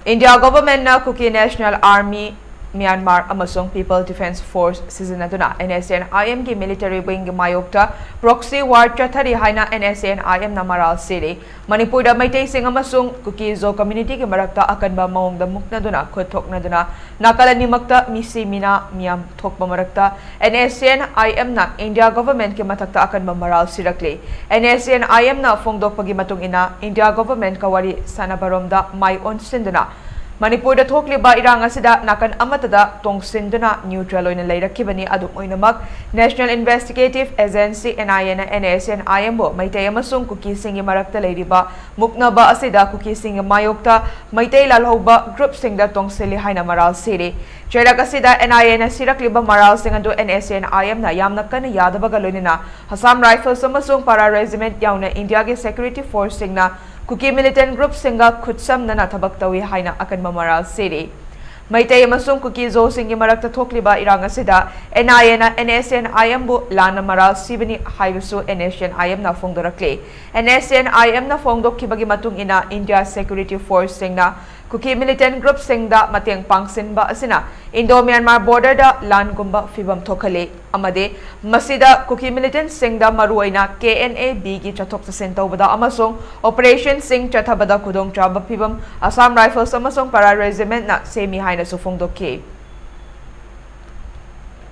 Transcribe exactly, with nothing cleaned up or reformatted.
India governmentꯅ Kuki National Army, Myanmar ꯑꯃꯁꯨꯡ People Defence Force ꯁꯤꯖꯤꯟꯅꯗꯨꯅ NSCN-IMꯒꯤ military wingꯒꯤ ꯃꯥꯌꯣꯛꯇ proxy war ꯆꯠꯊꯔꯤ ꯍꯥꯏꯅ NSCN-IMꯅ ꯃꯔꯥꯜ ꯁꯤꯔꯤ꯫ ꯃꯅꯤꯄꯨꯔꯗ ꯃꯩꯇꯩꯁꯤꯡ ꯑꯃꯁꯨꯡ ꯀꯨꯀꯤ ꯖꯣ communityꯒꯤ ꯃꯔꯛꯇ ꯑꯀꯟꯕ ꯃꯑꯣꯡꯗ ꯃꯨꯛꯅꯗꯨꯅ ꯈꯨꯠ ꯊꯣꯛꯅꯗꯨꯅ ꯅꯥꯀꯜ ꯑꯅꯤꯃꯛꯇ ꯃꯤꯁꯤ ꯃꯤꯅꯥ ꯃꯤꯌꯥꯝ ꯊꯣꯛꯄ ꯃꯔꯛꯇ NSCN-IMꯅ India governmentꯀꯤ ꯃꯊꯛꯇ ꯑꯀꯟꯕ ꯃꯔꯥꯜ ꯁꯤꯔꯛꯂꯤ꯫ NSCN-IMꯅ ꯐꯣꯡꯗꯣꯛꯄꯒꯤ ꯃꯇꯨꯡ ꯏꯟꯅ India governmentꯀ ꯋꯥꯔꯤ ꯁꯥꯟꯅꯕꯔꯣꯝꯗ ꯃꯥꯏ ꯑꯣꯟꯁꯤꯟꯗꯨꯅ ꯃꯅꯤꯄꯨꯔꯗ ꯊꯣꯛꯂꯤꯕ ꯏꯔꯥꯡ ꯑꯁꯤꯗ ꯅꯥꯀꯟ ꯑꯃꯠꯇꯗ ꯇꯣꯡꯁꯤꯟꯗꯨꯅ neutral ꯑꯣꯏꯅ ꯂꯩꯔꯛꯈꯤꯕꯅꯤ꯫ ꯑꯗꯨꯝ ꯑꯣꯏꯅꯃꯛ, National Investigative Agency, NIAꯅ NSCN-IMꯕꯨ ꯃꯩꯇꯩ ꯑꯃꯁꯨꯡ ꯀꯨꯀꯤꯁꯤꯡꯒꯤ ꯃꯔꯛꯇ ꯂꯩꯔꯤꯕ ꯃꯨꯛꯅꯕ ꯑꯁꯤꯗ ꯀꯨꯀꯤꯁꯤꯡꯒꯤ ꯃꯥꯌꯣꯛꯇ ꯃꯩꯇꯩ ꯂꯥꯜꯍꯧꯕ groupꯁꯤꯡꯗ ꯇꯣꯡꯁꯤꯜꯂꯤ ꯍꯥꯏꯅ ꯃꯔꯥꯜ ꯁꯤꯔꯤ꯫ ꯆꯩꯔꯛ ꯑꯁꯤꯗ NIAꯅ ꯁꯤꯔꯛꯂꯤꯕ ꯃꯔꯥꯜꯁꯤꯡ ꯑꯗꯨ NSCN-IMꯅ ꯌꯥꯝꯅ ꯀꯟꯅ ꯌꯥꯗꯕꯒ ꯂꯣꯏꯅꯅ Assam Rifles ꯑꯃꯁꯨꯡ Para Regiment ꯌꯥꯎꯅ Indiaꯒꯤ security forceꯁꯤꯡꯅ ꯀꯨꯀꯤ militant groupꯁꯤꯡꯒ ꯈꯨꯠꯁꯝꯅꯅ ꯊꯕꯛ ꯇꯧꯏ ꯍꯥꯏꯅ ꯑꯀꯟꯕ ꯃꯔꯥꯜ ꯁꯤꯔꯤ꯫ ꯃꯩꯇꯩ ꯑꯃꯁꯨꯡ ꯀꯨꯀꯤ ꯖꯣꯁꯤꯡꯒꯤ ꯃꯔꯛꯇ ꯊꯣꯛꯂꯤꯕ ꯏꯔꯥꯡ ꯑꯁꯤꯗ NIAꯅ NSCN-IMꯕꯨ ꯂꯥꯟꯅ ꯃꯔꯥꯜ ꯁꯤꯕꯅꯤ ꯍꯥꯏꯕꯁꯨ NSCN-IMꯅ ꯐꯣꯡꯗꯣꯔꯛꯂꯤ꯫ NSCN-IMꯅ ꯐꯣꯡꯗꯣꯛꯈꯤꯕꯒꯤ ꯃꯇꯨꯡ ꯏꯟꯅ, India security forceꯁꯤꯡꯅ ꯀꯨꯀꯤ militant groupꯁꯤꯡꯗ ꯃꯇꯦꯡ ꯄꯥꯡꯁꯤꯟꯕ ꯑꯁꯤꯅ Indo-Myanmar borderꯗ ꯂꯥꯟꯒꯨꯝꯕ ꯐꯤꯚꯝ ꯊꯣꯛꯍꯜꯂꯤ ꯑꯃꯗꯤ ꯃꯁꯤꯗ ꯀꯨꯀꯤ militantꯁꯤꯡꯗ ꯃꯔꯨꯑꯣꯏꯅ KNA-Bꯒꯤ ꯆꯠꯊꯣꯛ ꯆꯠꯁꯤꯟ ꯇꯧꯕꯗ ꯑꯃꯁꯨꯡ operationꯁꯤꯡ ꯆꯠꯊꯕꯗ ꯈꯨꯗꯣꯡꯆꯥꯕ ꯐꯤꯚꯝ Assam Rifles ꯑꯃꯁꯨꯡ Para Regimentꯅ ꯁꯦꯝꯃꯤ ꯍꯥꯏꯅꯁꯨ ꯐꯣꯡꯗꯣꯛꯈꯤ꯫